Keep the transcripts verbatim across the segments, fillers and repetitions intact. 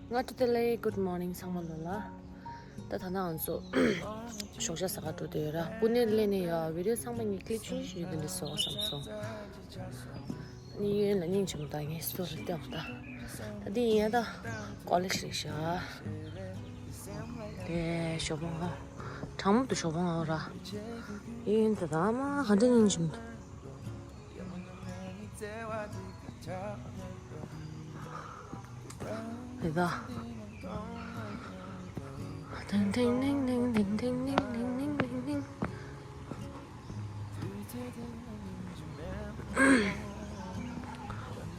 སྔ་དྲོ་བདེ་ལེགས། Good morning ཚང་མ་ལོ་ལ། ད་ད་ནང་ང་ཚོ་ཞོགས་ཇ་ཟ་ག་འགྲོ་དེ་ཡོད་ར། པུ་ནེ་ལ་སླེབས་ནས་ཡ་བི་ཌི་ཡོ་ཚང་མ་ངས་ཀི་ལིབ་ཆུང་ཆུང་ཞིག་དེ་འདྲ་བཟོ་བསམ་སོང་། གཡས་གཡོན་ལ་སྙིང་རྗེ་མོ་ད་ངས་སི་ཊོ་རི་སྟོན་ད། ད་འདི་ཡིན་ཡ་ད་ཀོ་ལེ་ཇི་རེད་ཤག་དེ་ཞོགས་པ་ང་གྲང་མོ་འདུག་ཞོགས་པ་ང་ར། གཡས་གཡོན་ད་ད་མ་ག་འདྲ་སྙིང་རྗེ་མོ་འདུག་རེད་ད། ཏིང་ཏིང་ནིང་ནིང་ཏིང་ཏིང་ནིང་ནིང་ནིང་ནིང་ནིང་།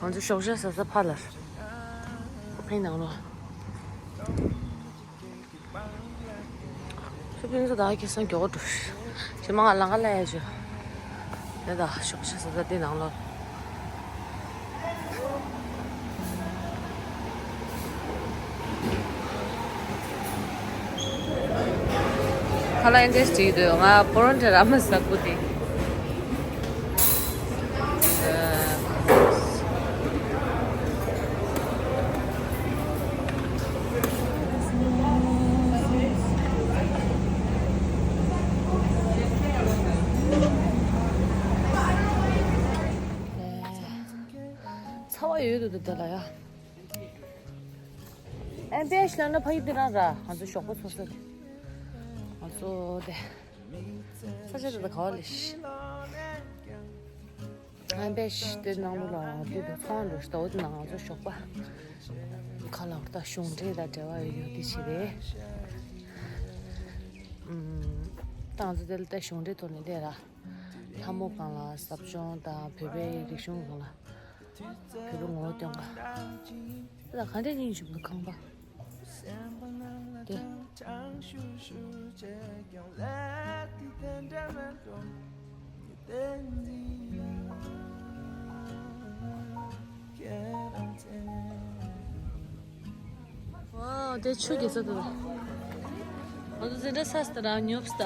ང་ཚོ་ཞོགས་ཇ་ཟ་ས་ཕར་ལ། ཕའི་ནང་ལོགས། ཆུ་ཕུན་ཚོགས་ད་ཁེ་སང་མགྱོགས་འགྲོ། ཞེ་མ་ང་ལང་ཀ་ལ་ཡ་ཅོ། དེ་ད་ཞོགས་ཇ་ཟ་ས་དེ་ནང་ལོགས། ཁ་ལག་ཨེ་འདྲས་བྲིས་འདུག་ང་པོ་རོན་ཊ་ར་མ་ཟ་གི་དེ། ཚ་བ་ཡོད་འདུག་དེ་ལ་ཡ། ཨན་པེ་ཤི་ལ་ན་ཕ་ཡི་དེ་རང་ར་ང་ཚོ་ཞོགས་པ་ཚོ་ས་དེ། ང་ཚོ་དེ། ས་ཆ་དེ་ད་ག་བ་ལས་ཤི། ཨན་པེ་ཤི་དེ་ནང་ལོགས་ལ་དེ་དུ་ཚོང་འགྲོ་ཤི་ད་འོ་དེ་ནང་ང་ཚོ་ཞོགས་པ། ཁ་ལག་ད་གཞུང་འབྲེལ་དང་འབྲེལ་བ་ཡོད་དེ་ཞི་རེད། ད་ང་ཚོ་དེ་ལ་ད་གཞུང་འབྲེལ་ཐོག་ནས་སླེབས་ར། ལྷ་མོ་སྒང་ལ་ཟབ་སྦྱོང་དང་བོད་པའི་རིག་གཞུང་སྒང་ལ། བོད་པའི་ངོ་བོ་སྟོན་ག་ད་ག་འདྲས་སྙིང་རྗེ་མོ་ཁང་པ། དེ། ཝའོ། དེ་ཆུ་གེ་ས་དུ། ང་ཚོ་འཛིན་གྲྭ་ས་སྟ་ར་ཉོབ་སྟ།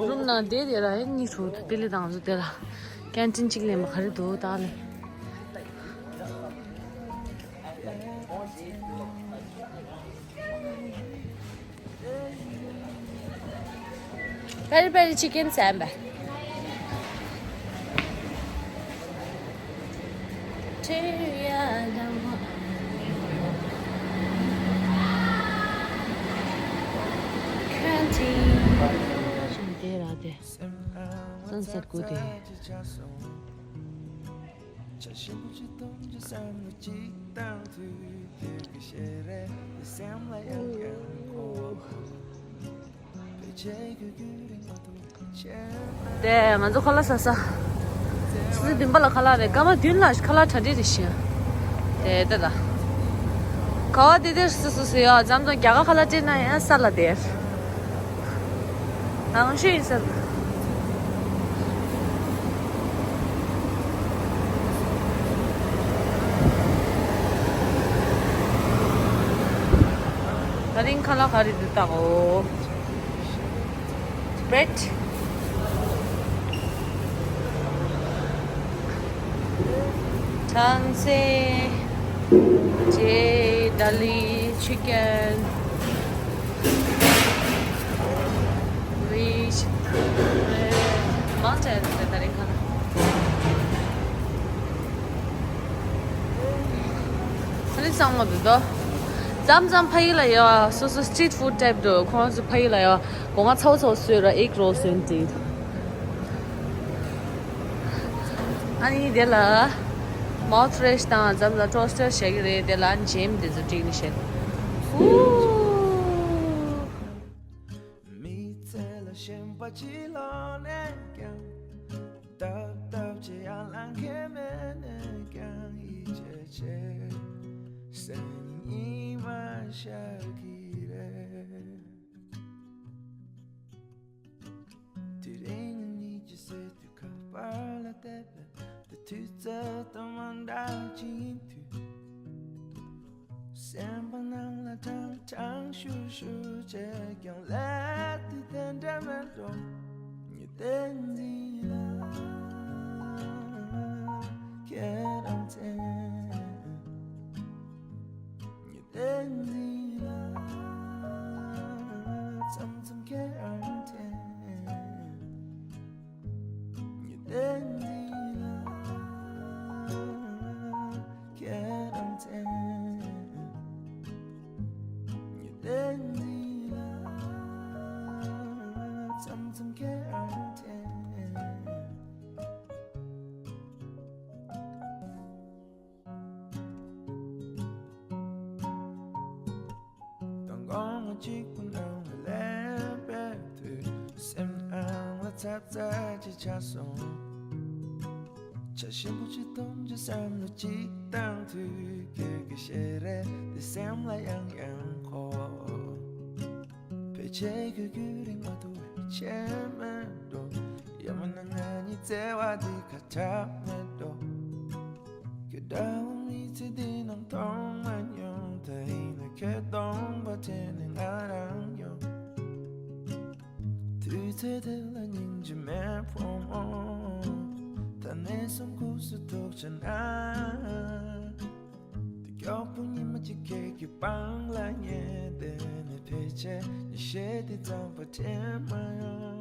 རུམ་ནང་བསྡད་དེ་ར་ཡིན་གཉིས་ཚོ་དུ་དེ་ལས་དང་ཚོ་དེ་ལ་ཀན་ཊིན་གཅིག་ལེན་པ་ག་རེ་འདུག་ད་ལེ། Peri peri chicken samba. Candy. Sunset good day. དེ་ང་ཚོ་ཁ་ལག་ཟ་ས། ཆུ་ཚོད་བདུན་པ་ལ་ཁ་ལག་རེད། སྐར་མ་བདུན་ལ་ཁ་ལག་གྲ་སྒྲིག་རེད་ཤག་དེ་དེ་ལ། ག་བ་དེ་དེར་སུ་སུ་སུ་ཡོད་ཙམ་ཙམ་རྒྱ་གར་ཁ་ལག་སྤྲད་ན་ཡང་ས་ལ་དེར། ནང་ཤོས་ཡིན་ས། ད་རིང་ཁ་ལག་ག་རེ་འདུག་ལྟ་གོ། Bread. ཐང་སེ། ཇེ། དཱ་ལི། ཆི་ཀན། ཝེཇ། མང་ཆེ་ད་རིང་ཁ་ལག་ཨ་ནི་གཙང་མ་འདུག་དོ། མཚམས་མཚམས་ཕ་ཡུལ་ལ་ཡོད་སོ་སོ་street food type འདུག་ཁོང་ཚོ་ཕ་ཡུལ་ལ་ཡོད་སྒོ་ང་ཚ་བོ་ཚ་བོ་བཟོས་ར་egg roll བཟོས་འདུག་ཨ་ནི་དེ་ལ་mouth fresh དང་མཚམས་ལ་toaster བཞག་གི་རེད། དེ་ལ་jam དེ་ཚོ་བསྒྲིགས་ནས་བཞག་ཨུ། མི་ཚེ་ལ་ཞེན་པ་ཅི་ལོག་ནས་ཀྱང་། སྟབས་སྟབས་ཀྱིས་ཡར་ལངས་མཁན་མེད་ནས་ཀྱང་། ཡིད་ཆེས་ཆེ་སེམས་ཉིད་མ་ཤར་གྱི་རེད། དེ་རིང་ཉིད་ཀྱི་སེམས་དུ་ཁ་པར་ལ་བལྟས་པས། དེ་དུས་ཚོད་དང་མ་འདྲ་ཅིག་ཡིན་དུས། སེམས་པ་ནང་ལ་ཀྲང་ཀྲང་ཤུར་ཤུར་བྱས་ཀྱང་། སླེབས་དུས་དེ་འདྲ་མེད་འགྲོ། ཉི་ཟླའི་འཛིན་ལ་ཁྱེད་རང་མཚན། ཉི་ བསྟན་འཛིན་ལགས། མཚམས་མཚམས་ཁྱེད་རང་དྲན། ངས་བསྟན་འཛིན་ལགས། ཁྱེད་རང་དྲན། ངས་བསྟན་འཛིན་ལགས། མཚམས་མཚམས་ཁྱེད་རང་དྲན། དང་དགོང་མོ་གཅིག་པུ་ནང་ལ་ལེན་པའི་དུས། སེམས་ནང་ལ་ཚབ་ཚབ་ཅིག་ཆགས་སོང་། ཆ་ཞིམ་པོ་ཅིག་འཐུང་རྒྱུ་བསམ་བློ་ཅིག་བཏང་དུས། ཁྱོད་ཀྱི་ཞལ་རས་དེ་སེམས་ལ་ཡང་ཡང་འཁོར། ཕལ་ཆེར་ཁྱོད་ཁྱོད་རིག་མ་ཐུབ་པའི་ཆེ་མེད་འགྲོ། ཡང་མིན་ན་ང་གཉིས་བརྩེ་བ་འདི་ཁ་གྲག་མེད་འགྲོ། ཁྱོད་འདྲ་བོ་མི་ཚེ་འདི་ནང་མཐོང་མ་མྱོང་། ད་ཡིན་ན་ཁྱོད་སྟོང་པ་དྲན་ནས་ང་རང་ཡོང་། དུས་ཚོད་དེ་ལ་སྙིང་རྗེ་མེད་ཕོ་མོ། ད་ནས་བཟུང་ཁུག་སུ་ཐུག་ཆ་ན། དེ་མགྱོགས་པོ་ཉི་མ་གཅིག་ཁྱེད་ཀྱི་པང་ལ་ཉལ་བསྡད་ནས། ཕལ་ཆེར་ཉི་ཤེལ་དེ་ཙམ་པ་དྲན་མ་ཡོང་།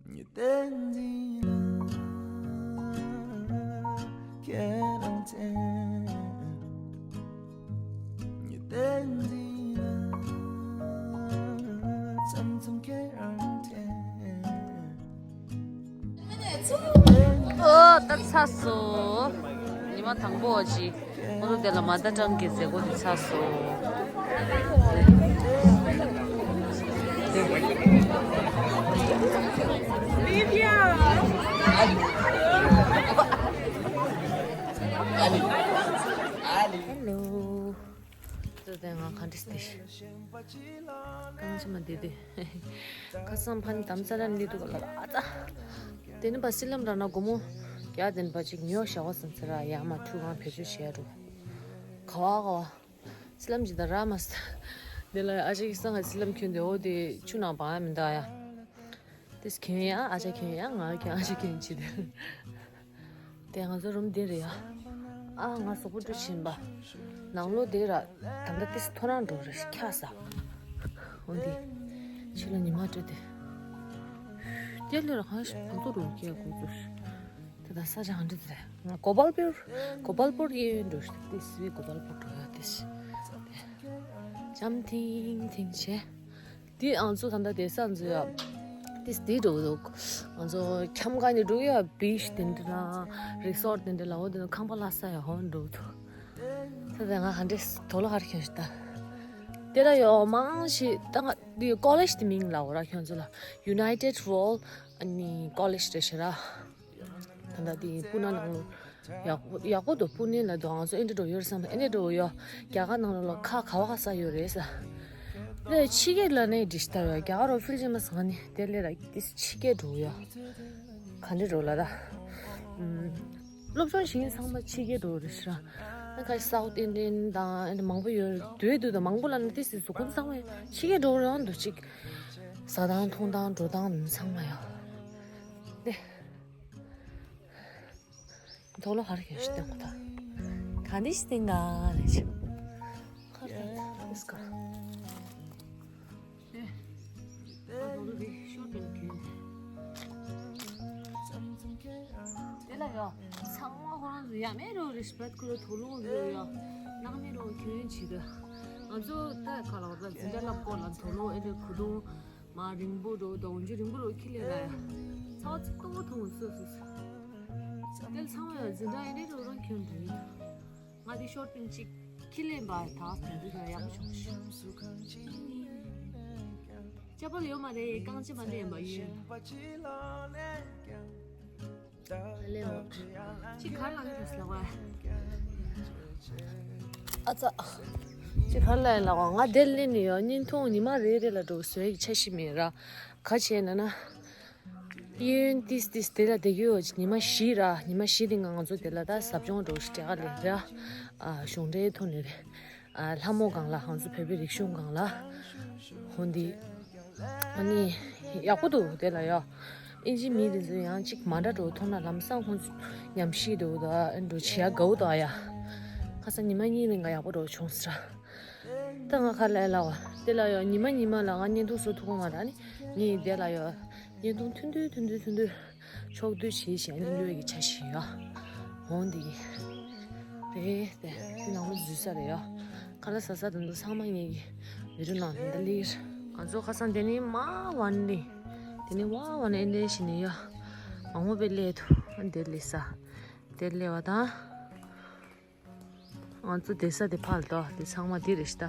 ངས་བསྟན་འཛིན་ལགས། ཁྱེད་རང་དྲན། ངས་བསྟན་འཛིན་ལགས། མཚམས་མཚམས་ཁྱེད་རང་དྲན། ཨོ། ད་ཚར་སོང་། ཉི་མ་དང་པོ་ཅིག་ཁོ་ཚོ་དེ་ལ་མ་ད་ཀྲང་གི་མཛད་སྒོ་དེ་ཚར་སོང་། ཧེ་ལོ། ད་ལྟ་ང་ག་འདྲ་སྟེ། རྐང་མཆི་མ་འདི་དེ། ཁ་སང་ཕ་ནི་དམ་ས་ར་ནི་འདུག་ལ་ཨ་ཙ། དེ་ནི་པ་སི་ལམ་ར་ན་སྒོ་མོ་རྒྱག་དེ་ནི་པ་ཅིག་ཉོ་བྱ་བ་སམ་ཚེ་ར་ཡ་མ་ཐུག་གང་བེད་སྤྱོད་བྱས་འགྲོ། ག་བ་ག་བ། སི་ལམ་ཅི་ད་ར་མ་ས། དེ་ལ་ཨ་ཅག་གི་སང་གི་སི་ལམ་གྱོན་དེ་འོ་དེ་ཆུ་ནང་བང་ཡ་མི་འདུག་ཡ། དེས་གྱོན་ཡ་ཨ་ཅག་གྱོན་ཡ་ང་གྱོན་ཨ་ཅག་གྱོན་ཅི་དེ། དེ་ང་ཚོ་རུམ་དེ་རེད་ཡ། ཨ་ང་གཟུགས་པོ་འཁྲུ་བཞིན་པ། ནང་ལོགས་དེ་ར་ད་ལྟ་དེ་ཐོ་རངས་འགྲོ་རེད་ཁྱག་ས། འོ་འདི། ཕྱི་ལ་ཉི་མ་སྤྲོད་དེ། དེ་ལས་ར་གང་ཞིག་བང་ཐོ་རུ་སྐྱེ་དགོས་ཚོར། དེ་ད་ས་ཆ་གང་འདྲ་དེ་རེད། ང་གོ་པལ་པུར། གོ་པལ་པུར་གཡས་གཡོན་འགྲོ་ཞིག་དེ་སི་བི་གོ་པལ་པུར་འགྲོ་ཡ་དེ་ཞིག་འཇམ་ཐིང་ཐིང་བྱས། དེ་ཨང་ཚོ་ད་ལྟ་དེ་ས་ཨང་ཚོ་ཡ། དེ་དེ་འགྲོ་འདུག་ཨང་ཚོ་ཁྱམས་ཁ་ནས་འགྲོ་ཡ་བིཆ་དེ་འདྲ་ན། རི་སོར་དེ་འདྲ་ལ་འོ་དེ་ན་ཁང་པ་ལྷ་ས་ཡ་ཧོན་འགྲོ་འདུག་ད་ལྟ་ང་ཧ་འདྲེ་དོ་ལོ་ཧར་ཁྱོད་ཤི་ད། དེ་ལ་ཡོ་མང་ཞིག་ད་ང་དེ་ཀོ་ལེཇ་དེ་མིང་ལ་འོ་ར་ཁྱོད་ཚོ་ལ་United World ཨ་ནི་ཀོ་ལེཇ་རེད་ཤི་ར། ད་ལྟ་དེ་སྤུ་ན་ནང་ལོ། ཡག་པོ་ཡག་པོ་འདུག་སྤུ་ནེ་ལ་འདུག་ང་ཚོ་ཨེ་འདྲ་འགྲོ་ཡོད་རེད་བསམ། ཨེ་འདྲ་འགྲོ་ཡོད། རྒྱ་གར་ནང་ལོ་ལ་ཁ་ག་བ་ས་ཡོད་རེད་ས། ལས་ཕྱི་རྒྱལ་ལ་ནས་འདྲི་ཤི་ད་ཡོད། རྒྱ་གར་རོ་ཕིལ་ཅི་མ་སང་ནི་དེ་ལས་ར་དེ་ཕྱི་རྒྱལ་འགྲོ་ཡོད། ག་འདྲ་འགྲོ་ལ་ད། ཨུམ། སློབ་སྦྱོང་བྱེད་མཁན་ཚང་མ་ཕྱི་རྒྱལ་འགྲོ་རེད་ཤི་ར། ཨ་ཁ་South Indian དང་ཨེ་འདྲ་མང་པོ་ཡོད་རེད། དུས་དུས་དང་མང་པོ་ལ་ནི་དེ་སི་གཟུགས་ཁུངས་ཚང་མ་ཕྱི་རྒྱལ་འགྲོ་རེད་འདུག་ཅིག་ཟ་སྟངས་འཐུང་སྟངས་འགྲོ་སྟངས་ཚང་མ་ཡོད། དེ། དོ་ལོ་ཧར་ཁྱོད་ཤི་སྟེང་གོ་ད། ག་འདི་ཤི་སྟེང་ག་ལས་ཆི། ཁར་ད་ཨིས་ཀ་དེ་ལ་ཡོ། ཚང་མ་ཁོ་རང་ཚོ་ཡ་མེད་རོ་རེ་སྤེད་ཁུ་རོ་དོ་ལོ་ཡོ་ཡོ། ནང་མེད་རོ་ཁྱོད་ཡིན་ཆི་གི། ང་ཚོ་ད་ག་ལ་བ་ད་འཛིན་གྲྭ་ལབ་གོ་ལ་དོ་ལོ་ཨེ་རེ་ཁུ་རྡུང་། མ་རིང་པོ་འགྲོ་དང་འཇུ་རིང་པོ་འགྲོ་ཁྱི་ལས་ར་ཡ། ཚ་བ་ཚིག་ཏོ་ཐུང་སོ་སོ་སོ། དེ་ཚང་མ་ཡང་འཛིན་གྲྭ་ཡིན་རེད་འགྲོ་རང་ཁྱོད་འགྲོ་ཡིན། ང་དེ་ཤོར་པིན་གཅིག་ཁྱི་ལས་འབའ་ཐག་དེ་འདི་ལ་ཡག་པོ་བྱུང་ཞིང་། ཅ་པལ་ཡོད་མ་རེད་རྐང་ཅི་མ་ལས་འབའ་ཡིན། ལས་འོག་ཅི་གར་ལ་གི་རེད་ལ་བ། ཨ་ཙ། ཅི་གར་ལ་ཡིན་ལ་བ། ང་དེར་སླེབས་ནས་ཡོད་བརྙན་ཐུང་ཉི་མ་རེ་རེ་ལ་འགྲོ་བཟོས་ཀྱི་འཆར་གཞི་མེད་ར། ག་བྱས་ན་ན། གཡས་གཡོན་ཏིས་ཏིས་དེ་ལ་བསྡད་ཀྱི་ཡོད་ཅི་ཉི་མ་བཞི་ར། ཉི་མ་བཞི་དེ་ང་ང་ཚོ་དེ་ལ་ད་ཟབ་སྦྱོང་འགྲོ་ཞིག་སྤྲད་ག་ལེ་ར། ཨ་གཞུང་འབྲེལ་ཐོག་ནས་རེད། ཨ་ལྷ་མོ་སྒང་ལ་ང་ཚོ་བོད་པའི་རིག་གཞུང་སྒང་ལ། ཧོན་དི། ཨ་ནི། ཡག་པོ་འདུག་དེ་ལ་ཡ། ཨིན་ཇི་མི་དེ་ཚོ་ཡང་གཅིག་མ་འདྲ་འགྲོ་མཐོང་ན་ལམ་སང་ཁོང་ཚོ་ཉམས་ཞིབ་འདུག་ད་ཨ་འགྲོ་བྱེད་ཡ་དགའ་བོ་འདུག་ཨ་ཡ། ཁ་སང་ཉི་མ་གཉིས་རིང་ག་ཡག་པོ་འགྲོ་བྱུང་ཟེར། ད་ང་ཁ་ལས་ལ་བ་དེ་ལ་ཡོ་ཉི་མ་ཉི་མ་ལ་ང་བརྙན་ཐུང་བཟོ་ཐུབ་ཀྱི་མ་རེད། ཨ་ནི་ངས་དེ་ལ་ཡོ་བརྙན་ཐུང་ཐུང་ཐུང་ཐུང་ཐུང་ཐུང་ཐུང་ཕྱོགས་བསྡུས་བྱས་ཤིང་ཨ་ནི་ལུས་ཀྱི་ཆ་ཞིག་ཡོ། འོང་འདི་གི་རེད་དེ་ནང་ལ་འཛུལ་ས་རེད་ཡོ། ཁ་ལག་ཟ་ས་དང་དུ་ཚང་མ་ངེད་ཀྱི་བི་རུ་ནང་དུ་འདི་ལིར། ང་ཚོ་ཁ་སང་དེ་ནི་མ་ཝན་ནི་དེ་ནི་ཝ་ཝན་ཨེ་འདྲ་ཞིག་ནི་ཡོ། མ་འོངས་པའི་སླད་དུ་འདིར་སླེབས་ས་དེར་སླེབས་པ་དང་། ང་ཚོ་བསྡད་ས་དེ་ཕར་ལ་དོ་དེ་ཚང་མ་འདི་རེད་ཤི་ད།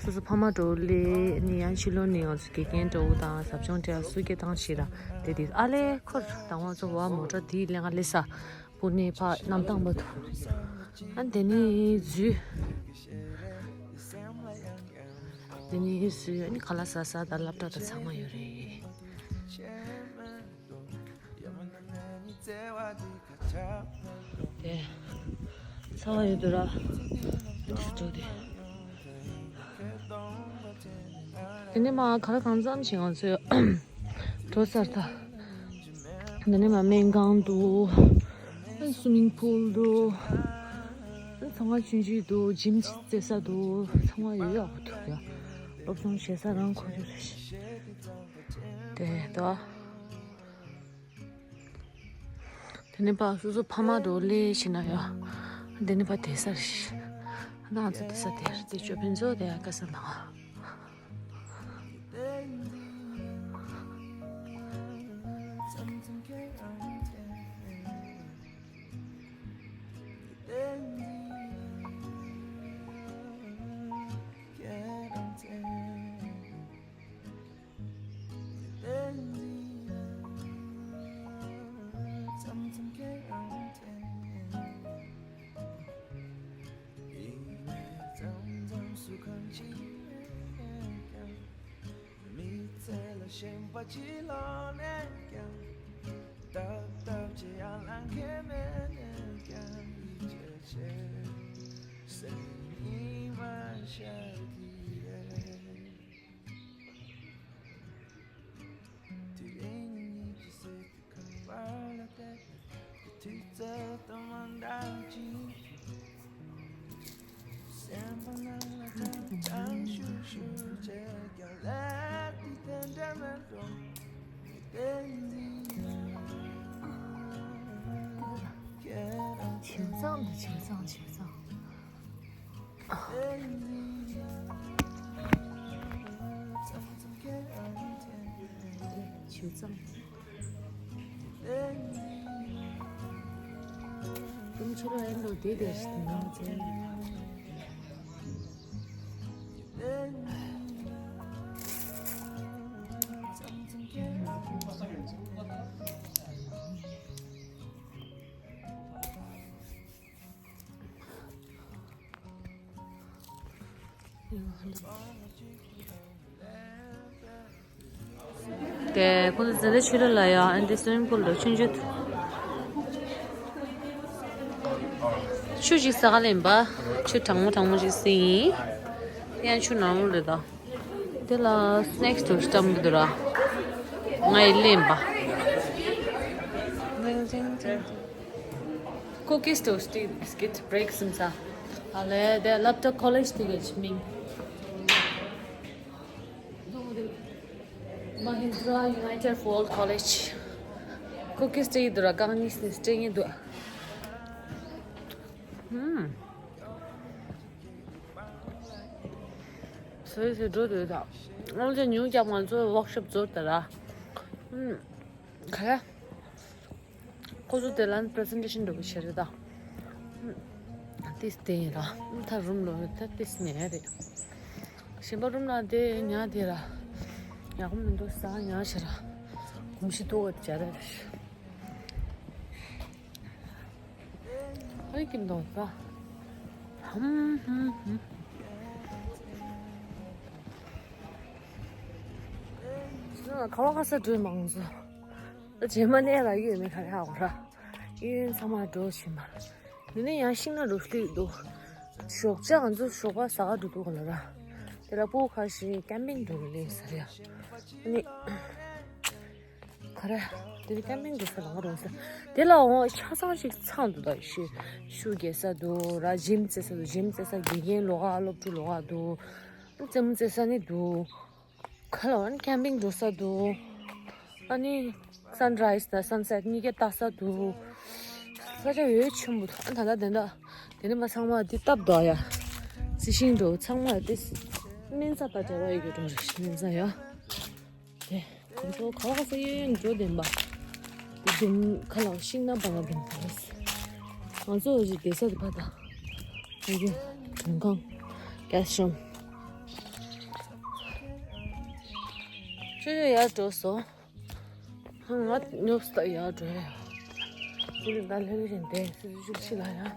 སོ་སོ་ཕ་མ་འགྲོ་ལེ་ནི་ཡང་ཕྱི་ལོགས་ནས་ང་ཚོ་དགེ་རྒན་འདྲ་བོ་དང་ཟབ་སྦྱོང་འབྲེལ་བ་སུ་སྐད་བཏང་ཞིག་ར་དེ་དེ་ཨ་ལེ་ཁོར་དང་ང་ཚོ་བ་མོ་ཊ་དེའི་ལེ་ང་ལེ་ས་པུ་ནེ་ཕ་གནམ་ཐང་པ་དུ། ཨ་དེ་ནི་འཛུལ། དེ་ནི་འཛུལ་ཨ་ནི་ཁ་ལག་ཟ་ས་དང་སློབ་གྲྭ་དང་ཚང་མ་ཡོད་རེད། དེ། ཚ་བ་ཡོད་དུ་ར། འདི་སུ་འགྲོ་དེ། དེ་ནས་མ་ག་ར་གང་འཚམ་ཞིག་ང་ཚོས་འགྲོ་ཚར་ད། དེ་ནས་མ་སྨན་ཁང་འདུག་སུ་མིང་ཕུལ་འདུག་ཚང་མ་ཆུང་ཆུང་འདུག་ཇིམ་རྩེ་ས་འདུག་ཚང་མ་ཡོད་ཡག་པོ་འདུག་ཡ། སློབ་སྦྱོང་བྱེད་ས་རང་ཁོ་ཚོ་རེད་ཤག་དེ་ད། དེ་ནས་ཕར་སོ་སོ་ཕ་མ་འགྲོ་ལེ་ཞིག་ན་ཡ། དེ་ནས་ཕར་དེ་སར་ཞིག་ང་ཚོ་དེ་ས་དེར་དེ་ཅོ་ཕན་ཚོ་དེ་ཡ་ཀ་ས་ན། མི་ཚེ་ལ་ཞེན་པ་ཅི་ལོག་ནས་ཀྱང་ཏག་ཏག་ཅི་ཡང་ལང་མཁན་མེད་ནས་ཀྱང་ཡིད་ཆེས་བྱེད་སེམས་ཉི་མ་ཤར་གྱི་རེད། དེ་རིང་ཉིད་ཀྱི་སྲིད་དུ་གང་བར་ལ་བལྟས་པའི་དུས་ཚོད་དུ་མ་འདང་ཅིང་སེམས་པ་ནང་ལ་དྭངས་ཤུར་ཤུར་བྱས་ཀྱང་ལས་དེ་དེ་འདྲ་མེད་འགྲོ། ཁྱིམ་ཚང་དང་ཁྱིམ་ཚང་ཁྱིམ་ཚང་། ཁྱིམ་ཚང་། ཀུན་ཆུ་ར་ཨེ་འགྲོ་དེ་དེ་ཞིག་ནང་ཚན། དེ་ཁོང་ཚོ་ཟེར་ཆུ་ལ་ལ་ཡ་ཨན་ཏི་སུ་མིང་པུལ་དུ་ཆུང་ཆུང་། ཆུ་ཞིག་ཟ་ག་ལེན་པ། ཆུ་གྲང་མོ་གྲང་མོ་ཞིག་ཟིན་ཡིན། དེ་ཡང་ཆུ་ནོར་མོ་རེད་ད། དེ་ལ་སི་ནེག་སི་དུ་སི་ཏམ་གི་འདུག་ར། ང་ཡི་ལེན་པ། ཀུ་ཀིས་ཊོ་སི་ཊི་བི་སི་ཀིཊ་བྷི་རེག་སི་ཟ། ཨ་ལེ་དེ་ལབ་ཏོ་ཀོ་ལེཇ་དེ་གི་མིང་། Mahindra United World College. ཀུ་ཀིས་སྤྲད་ཀྱི་འདུག་ར་རྐང་གཉིས་ནས་སྤྲད་ཀྱི་འདུག་ཧུམ། སོ་སོ་འགྲོ་འདོད་ད། ཨང་ཅག་ཉུང་ཀྱང་ང་ཚོ་ཝོག་ཤོབ་བཟོ་ད་ར། ཧུམ། ག་ར། ཁོ་ཚོ་དེ་ལ་པི་རི་སེན་ཊེ་ཤན་འགྲོ་གི་བྱེད་རེད་ད། ཏིས་དེ་ཡིན་ར། ད་རུམ་ལོ་ད་ཏིས་ཉལ་རེད། གཞན་པ་རུམ་ལ་དེ་ཉལ་དེ་ར། ཡག་པོ་མི་འདུག་ཟ་ཉལ་བྱེད་ར། གོམས་གཤིས་ཐུག་པ་དེ་བྱ་ར། ཧོ་ཡི་ཀིམ་དོང་ད། ཧམ་ཧམ་ཧམ། ཁ་བ་ཁ་ས་འགྲོས་མང་ཚོ། རྗེས་མ་ནས་རག་ཡོད་མེད་ག་རེ་ཧ་གོ་ར། གཡས་གཡོན་ཚང་མ་འགྲོ་བཞིན་པ། འདི་ནས་ཡང་ཤིང་ནགས་འགྲོ་ཤི་འདུག་ཞོགས་ཇ་ང་ཚོ་ཞོགས་པ་ཟ་ག་འགྲོ་འདུག་ག་ལ་ར། དེ་ལ་སྤུ་གུ་ཁ་ཤས་ཀེམ་པིང་འགྲོ་གི་ལེན་ཟེར་ཡ། ཨ་ནི། ག་རེ། དེ་ནི་ཀེམ་པིང་འགྲོ་ས་ལ་ང་རང་ས། དེ་ལའང་ཆ་ཚང་ཞིག་ཚང་འདུག་ད་ཤུ་ཤུ་རྒྱག་ས་འདུག་ར། ཇིམ་རྩེ་ས་འདུག་ཇིམ་རྩེ་ས་དགེ་རྒན་ལོགས་ཀ་སློབ་ཕྲུག་ལོགས་ཀ་འདུག་རྩེད་མོ་རྩེ་ས་ནི་འདུག་ག་ལ་ཨ་ནི་ཀེམ་པིང་འགྲོ་ས་འདུག་ཨ་ནི་སན་རའི་ཛི་དང་སན་སེཊ་གཉིས་ཀ་ལྟ་ས་འདུག་ས་ཆ་ཡོད་ཆེན་པོ་འདུག་ཨ་ད་ད་དེ་འདྲ་དེ་ནི་མ་ཚང་མ་འདི་སྟབས་འདུག་ཡ། རྩི་ཤིང་འགྲོ་ཚང་མ་དེ་སྨན་རྩྭ་དང་འབྲེལ་བ་ཡོད་རྒྱུ་འགྲོ་རེད། སྨན་རྩྭ་ཡ། དེ་ཁོང་ཚོ་ག་བ་ག་ས་གཡས་གཡོན་འགྲོ་བདེན་པ། དེ་དུམ་ཁ་ལག་ཤིང་ནགས་པ་ལ་དུམ་ཁ་ལག་ང་ཚོ་འོ་ཞིག་བསྡད་ས་དེ་ཕ་ད། ཨ་ཡོ། མགྲོན་ཁང་། གེ་སི་ཊི་རུམ། ཆུ་ཆུ་ཡར་འགྲོ་སོང་། ང་ཉོབ་སྟ་ཡར་འགྲོ་ཡ། ཅི་ལི་ད་ལྷན་རིན་དེ་སི་སི་ཤུག་ཤི་ལ་ཡ།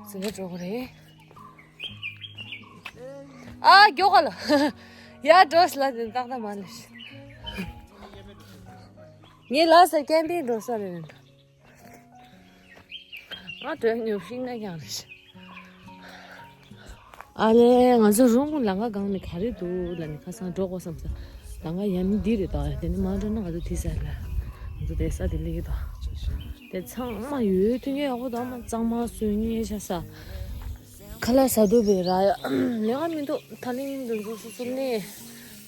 ཟི་ལ་འགྲོ་གི་རེད། ཨ་མགྱོགས་ག་ལ། ཡར་འགྲོ་སི་ལ་དེ་ཏག་ཏག་མ་ལེ་ཤི། ངའི་ལ་ས་ཀེམ་པིང་འགྲོ་ས་རེད། ང་དོན་ཉོབ་ཤིང་ན་ཀྱང་རེད། ཨ་ལེ་ང་ཚོ་རུང་ལམ་ཁ་སྒང་ནས་ག་རེ་འདུག་ལ་ནི་ཁ་སང་འགྲོ་དགོས་བསམ་ས། ལམ་ཁ་ཡ་མི་འདི་རེད་ད། དེ་ནི་མ་འགྲོ་ན་ང་ཚོ་དེ་ས་ལ། ང་ཚོ་དེ་ས་དེ་ལེགས་ད། དེ་ཚང་མ་ཡོད་དུས་ངས་ཡག་པོ་ད་མ་གཙང་མ་བཟོས་ངས་ཤ་ས། ཁ་ལག་ཟ་འདོད་པའི་ར་ཡ། ལས་ཀ་མི་འདུག་ད་ལིང་འདུག་འདུག་སོ་སོ་ནས།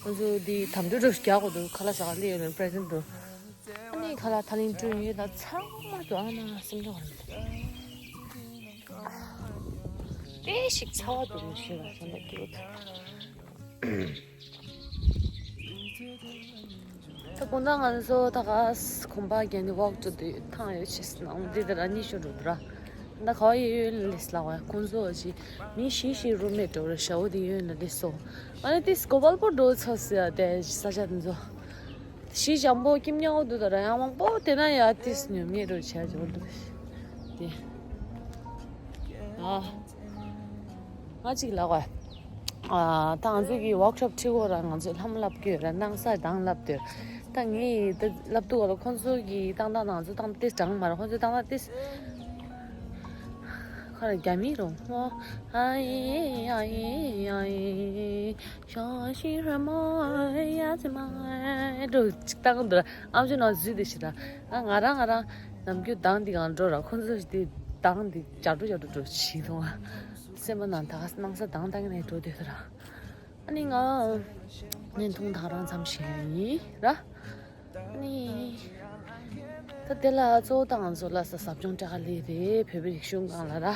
ང་ཚོ་འདི་དམ་དུ་འགྲོ་རྒྱག་དགོས་འདུག་ཁ་ལག་ཟ་ག་སླེབས་ཡོད་ན་པི་རེ་ཛེན་ཊི་འདུག་ཨ་ནི་ཁ་ལག་ཐ་ལིང་སྤྲོད་ཡོད་ད། ཚང་མ་འདུག་ཨ་ན་སེམས་ཁྲལ་བ་རེད། དཔེ་ཞིག་ཚ་བ་འདུག་མི་ཤེས་པ་ཁྱོད་ལ་སྐྱོ། ད་དགོང་དག་ང་ཚོ་ད་ག་གོམ་པ་བརྒྱབ་ནས་ཝོག་འགྲོ་དུས་ཐང་ཡོད་ཆེ་ནང་འདི་ལྟར་གཉིད་ཤོར་འགྲོ་འདུག་ར། ད་ག་བ་ཡི་གཡོན་ལ་སླེབས་ལ་བ་ཁོང་ཚོ་ཅི་མི་བཞི་བཞི་རུམ་མེཊ་འགྲོ་ར་ཤ་བོ་དེ་གཡོན་ལ་སླེབས་སོང་། ཨ་ནི་ཏིས་གོ་པལ་པོ་འགྲོ་ཚར་སི་ཡ་དེ་ས་ཆ་དེ་ཚོ། ཞི་འཇམ་པོ་ཀིམ་ཉག་འོ་འདུག་ད་ར་ཡང་མང་པོ་དེ་ན་ཡ་ཏིས་ཉོ་མེད་འགྲོ་བྱ་འགྲོ་འདུག་དེ། ཨ། ང་གཅིག་ལབ་གོ། ཨ། ད་ང་ཚོ་གི་ཝོག་ཤོབ་ཁྲིད་གོ་ར་ང་ཚོས་ལྷམ་ལབ་ཀྱི་ཡོད་ར་སྣང་ས་དང་ལབ་དུས། ད་ངས་ད་ལབ་དུས་ག་ལ་ཁོང་ཚོ་གི་ཏང་ཏང་ང་ཚོ་ཏང་ཏེ་གྲང་མ་ར་ཁོང་ཚོ་ཏང་ཏང་ཏེ། ཁ་ར་རྒྱ་མི་རུང་ཧོ། ཨ་ཡེ་ཨ་ཡེ་ཨ་ཡེ། ཤོ་ཤི་ར་མོ་ཡ་ཙི་མ་འགྲོ་ཅིག་ཏང་འདུག་ར། ཨམ་ཅོག་ནང་འཛུལ་དེ་ཞིག་ར། ཨ་ང་རང་ང་རང་ནམ་རྒྱུན་དང་འདི་གང་འགྲོ་ར། ཁོང་ཚོ་ཞིག་དེ་དང་འདི་རྒྱ་འགྲོ་རྒྱ་འགྲོ་འགྲོ་ཞིག་དང་། སེམས་པ་ནང་ད་ག་སྣང་ས་དང་དང་ནས་འགྲོ་དེ་ར། ཨ་ནི་ང་བརྙན་ཐུང་དང་རང་མཚམས་ཤིག་ཡིན་ར། ཨ་ནི་ད་དེ་ལ་གཙོ་བོ་ད་ང་ཚོ་ལ་ས་ཟབ་སྦྱོང་སྤྲད་ག་ལས་རེད། བོད་པའི་རིག་གཞུང་སྒང་ལ་ར།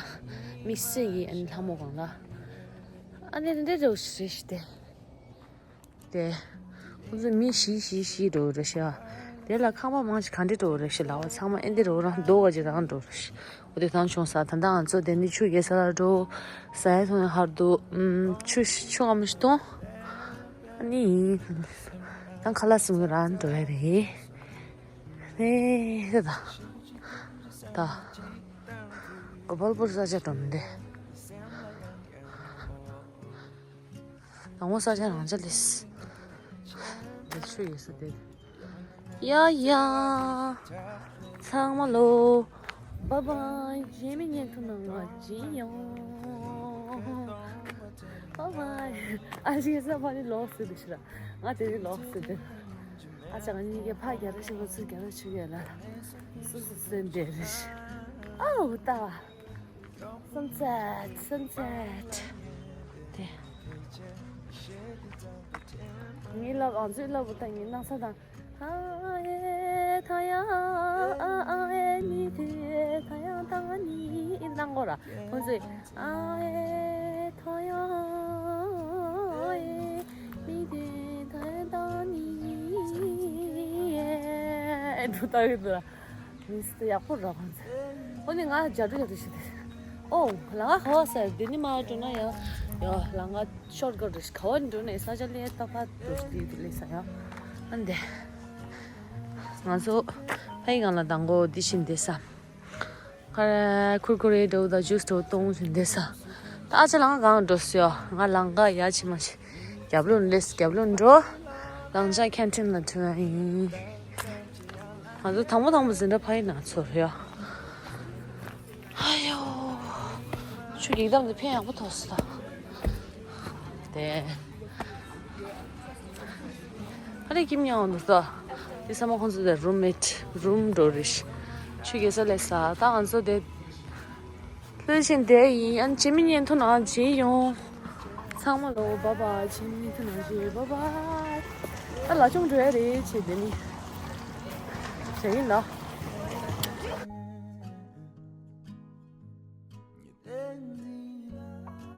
དམིགས་བསལ་གྱི་ཨ་ནི་ལྷ་མོ་སྒང་ལ། ཨ་ནི་འདི་འདྲ་རེད་ཤི་དེ། དེ། ཁོང་ཚོ་མི་བཞི་བཞི་བཞི་འགྲོ་རེད་ཤག་དེ་ལ་ཁང་པ་མང་ཞིག་ག་འདྲ་འགྲོ་རེད་ཤག་ལབ་པ་ཚང་མ་ཨེ་འདི་རོ་རང་རྡོ་བ་ཅིག་རང་འགྲོ་རེད་ཤག་འོ་དེ་ཐང་བྱུང་ས་ད་ལྟ་ང་ཚོ་དེ་ནི་ཆུ་རྒྱལ་ས་ལ་འགྲོ། ས་ཡ་ཐོང་ཡ་ཧར་འདུག་ཨུམ། ཆུ་ཆུ་ངམ་ཞིག་གཏོང་། ཨ་ནི། ད་ཁ་ལག་ཟ་གི་རང་འགྲོ་ཡ་རེད། ཨེ་ད། ད། གོ་པལ་པུར་ས་ཆ་འགྲོ་མི་འདུག་དང་པོ་ས་ཆ་རང་ཆ་ལེས། དེ་ཆུ་ཡོད་ས་དེ། ཡ་ཡ། ཚང་མ་ལོ། བཱའི་བཱའི། རྗེས་མའི་བརྙན་ཐུང་ནང་ལ་མཇལ་ཡོང་། བཱའི་བཱའི། ཨ་ཞེ་ས་ཕ་ནི་ལོག་སི་དེ་ཤི་ར། ང་དེ་རིང་ལོག་སི་དེ། ཨ་ཅག་གཉིས་ཀས་ཕ་རྒྱ་ར་ཤི་ལོ་ཚུར་རྒྱ་ར་ཆུ་ཡོད་ལ། སུ་སུ་སེན་དེ་རེ་ཤི། ཨའོ་ད། Sunset, sunset. དེ། ངའི་ལབ་ཨང་ཚོའི་ལབ་བུ་ད་ངའི་སྣང་ས་དང་། ཨ་ཨེ་ཐ་ཡ་ཨ་ཨ་ཨེ་མི་དེ་ཐ་ཡ་ད་ནི་སྣང་གོ་ར། ཁོང་ཚོས་ཨ་ཨེ་ཐ་ཡ་ཨེ་མི་དེ་ཐ་ཡ་ད་ནི་ཨེ་འདུག་ལྟ་གི་འདུག་ར། མི་སི་ཡག་པོ་ར་ཁོང་ཚོ། ཨོ་ནི་ང་རྒྱ་རུ་རྒྱ་རུ་ཞིག་དེ། ཨོ་ལ་ང་ཁ་བ་ཟེར་དེ་ནི་མ་འགྲོ་ན་ཡ། ཡ་ལ་ང་ཤོར་ག་རུ་ཁ་བ་འགྲོ་ནས་ས་ཆ་ལས་ཏག་ཏག་འགྲོ་ཞིག་དེ་དེ་ལས་ས་ཡ། ཨ་འདི། ང་ཚོ་ཕ་ཡི་གང་ལ་དང་གོ་འདི་བཞིན་བསྡད་ས། ཁ་ར་ཁུར་ཁུར་རེ་འགྲོ་དང་ཇུས་འགྲོ་གཏོང་བཞིན་བསྡད་ས། ད་ཨ་ཅག་ལ་ང་གང་འགྲོ་སོ་ཡ། ང་ལང་ཀ་ཡ་ཆི་མ་ཆི། རྒྱབ་ལོན་ལེས་རྒྱབ་ལོན་འགྲོ། ལང་ཅ་ཁན་ཊིན་ལ་ཐོན་ཡ་ཡིན། ང་ཚོ་དང་པོ་དང་པོ་འཛིན་གྲྭ་ཕ་ཡི་ན་ཚོར་ཡ། ཨ་ཡོ། ཆུ་གེག་དམ་དེ་ཕན་ཡག་པོ་ཐོགས་སོ་ད། དེ། ཨ་རེ་ཀིམ་ཉང་འདུག་ས། དེ་ཚང་མ་ཁོང་ཚོ་དེ་རུམ་མེཊ་རུམ་འགྲོ་རེད། ཆུ་རྒྱལ་ས་ལས་ས་ད་ང་ཚོ་དེ་ལྷོད་བཞིན་བསྡད་ཡིན། ཨ་ནི་བྱེད་མི་ཉན་ཐུག་ན་བྱེད་ཡོང་། ཚང་མ་ལོ་བ་བ་བྱེད་མི་ཉན་ཐུག་ན་བྱེད་བ་བ། ད་ལ་ཆུང་འགྲོ་ཡ་རེད་བྱེད་དེ་ནི་བྱེད་ཡིན་ལ།